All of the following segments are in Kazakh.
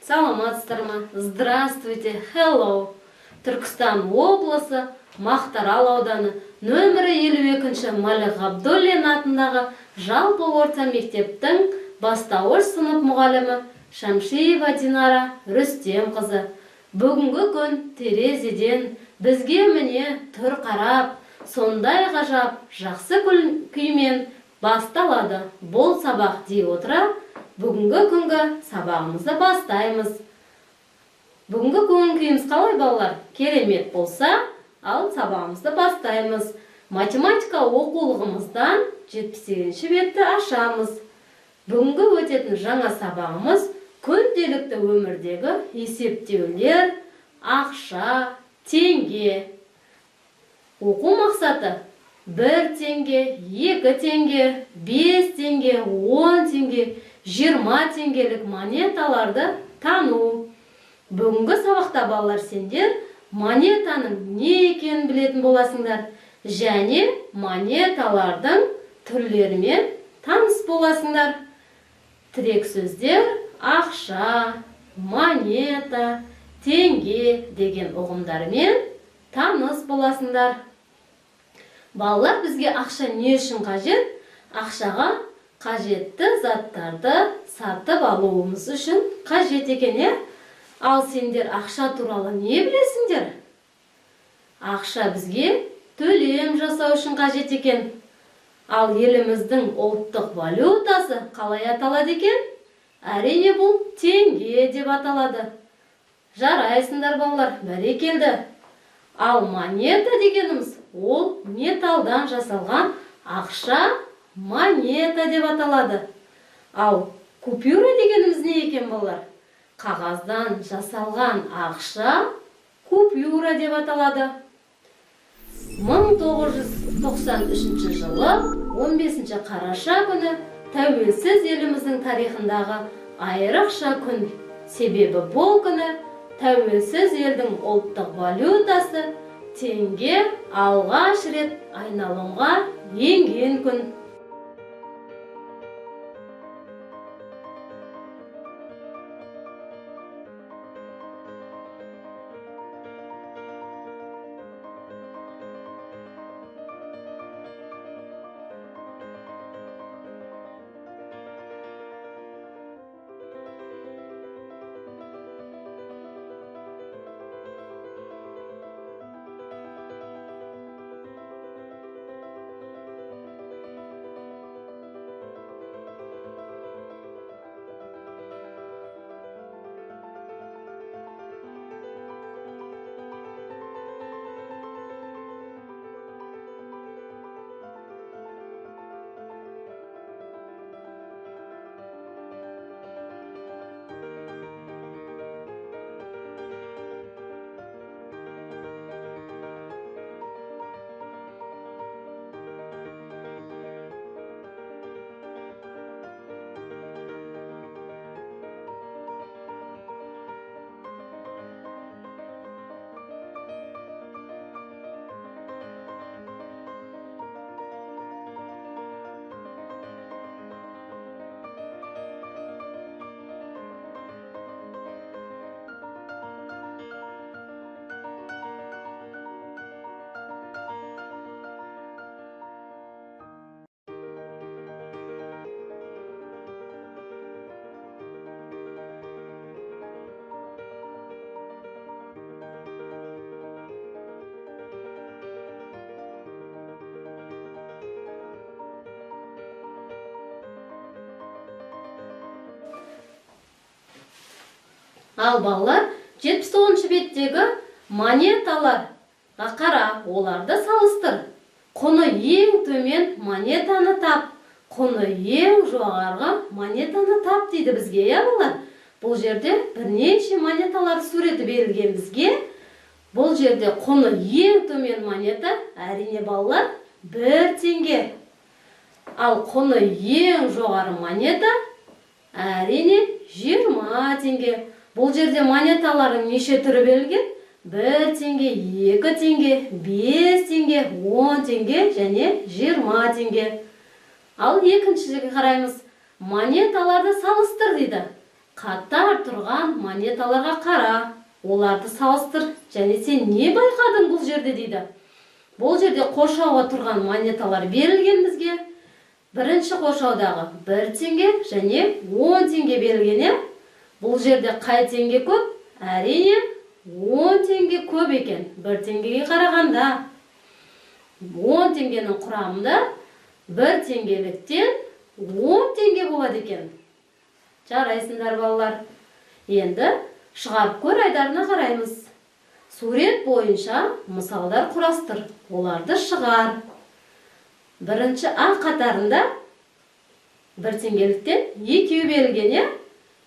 Саламатсыздар ма? Здравствуйте, hello. Түркістан облысы, Мақтарал ауданы, нөмірі 52-ші Мәлік Ғабдуллин атындағы жалпы орта мектептің бастауыш сынып мұғалімі Шамшиева Динара Рүстемқызы. Бүгінгі күн терезеден бізге міне тұр қарап, сондай ғажап жақсы күймен басталады. Бұл сабақ дей отыра, бүгінгі күнгі сабағымызды бастаймыз. Бүгінгі көңіл күйіміз қалай, балалар? Керемет болса, ал сабағымызды бастаймыз. Математика оқулығымыздан 78-ші бетті ашамыз. Бүгінгі өтетін жаңа сабағымыз күнделікті өмірдегі есептеулер, ақша, теңге. Оқу мақсаты: 1 теңге, 2 теңге, 5 теңге, 10 теңге, 20 теңгелік монеталарды тану. Бүгінгі сабақта, балалар, сендер монетаның не екенін білетін боласыңдар және монеталардың түрлерімен таныс боласыңдар. Тірек сөздер ақша, монета, теңге деген ұғымдармен таныс боласыңдар. Балалар, бізге ақша не үшін қажет? Ақшаға қажетті заттарды сатып алуымыз үшін қажет екен, иә? Ал сендер ақша туралы не білесіңдер? Ақша бізге төлем жасау үшін қажет екен. Ал еліміздің ұлттық валютасы қалай аталады екен? Әрине, бұл теңге деп аталады. Жарайсыңдар, балалар, бәрекелді. Ал монета дегеніміз ол металдан жасалған ақша, монета деп аталады. Ал купюра дегеніміз не екен, балалар? Қағаздан жасалған ақша купюра деп аталады. 1993 жылы 15 қараша күні тәуелсіз еліміздің тарихындағы айрықша күн. Себебі бұл күні тәуелсіз елдің ұлттық валютасы теңге алғаш рет айналымға енген күн. Ал балалар, 79 беттегі монеталарға қара, оларды салыстыр. Құны ең төмен монетаны тап, құны ең жоғарғы монетаны тап дейді бізге, иә, балалар? Бұл жерде бірнеше монеталар суреті берілген бізге. Бұл жерде құны ең төмен монета, әрине, балалар, 1 теңге. Ал құны ең жоғары монета, әрине, 20 теңге. Бұл жерде монеталардың неше түрі берілген? 1 теңге, 2 теңге, 5 теңге, 10 теңге және 20 теңге. Ал екіншіге қараймыз. Монеталарды салыстыр дейді. Қатар тұрған монеталарға қара, оларды салыстыр. Және сен не байқадың бұл жерде дейді. Бұл жерде қоршауға тұрған монеталар берілген бізге. Бірінші қоршаудағы 1 теңге және 10 теңге берілген, иә? Бұл жерде қай теңге көп? Әрине, 10 теңге көп екен. 1 теңгеге қарағанда 10 теңгенің құрамында 1 теңгеліктен 10 теңге болады екен. Жарайсыңдар, балалар. Енді шығарып көр айдарына қараймыз. Сурет бойынша мысалдар құрастыр, оларды шығар. Бірінші А қатарында 1 теңгеліктен 2 берілген, иә?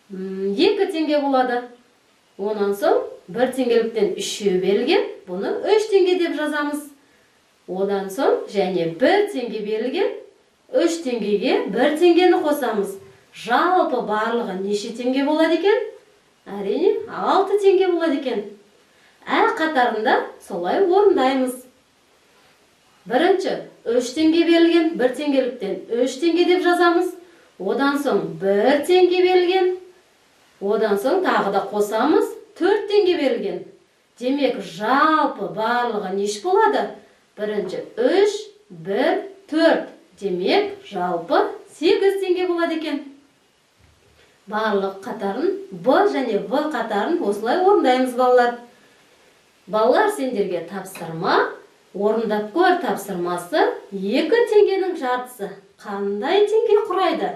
2 теңге болады. Онан соң 1 теңгеліктен 3 берілген, бұны 3 теңге деп жазамыз. Одан соң және 1 теңге берілген, 3 теңгеге 1 теңгені қосамыз. Жалпы барлығы неше теңге болады екен? Әрине, 6 теңге болады екен. Әр қатарында солай орындаймыз. Бірінші 3 теңге берілген, 1 теңгеліктен 3 теңге деп жазамыз. Одан соң 1 теңге берілген. Одан соң тағы да қосамыз, 4 теңге берілген. Демек, жалпы барлығы неше болады? Бірінші 3, 1, 4. Демек, жалпы 8 теңге болады екен. Барлық қатарын Б және В қатарын осылай орындаймыз, балалар. Балалар, сендерге тапсырма, орындап көр тапсырмасы: 2 теңгенің жартысы қандай теңге құрайды?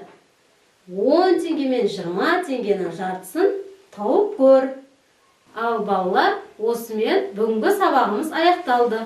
10 теңге мен 20 теңгенің жартысын тауып көр. Ал балалар, осымен бүгінгі сабағымыз аяқталды.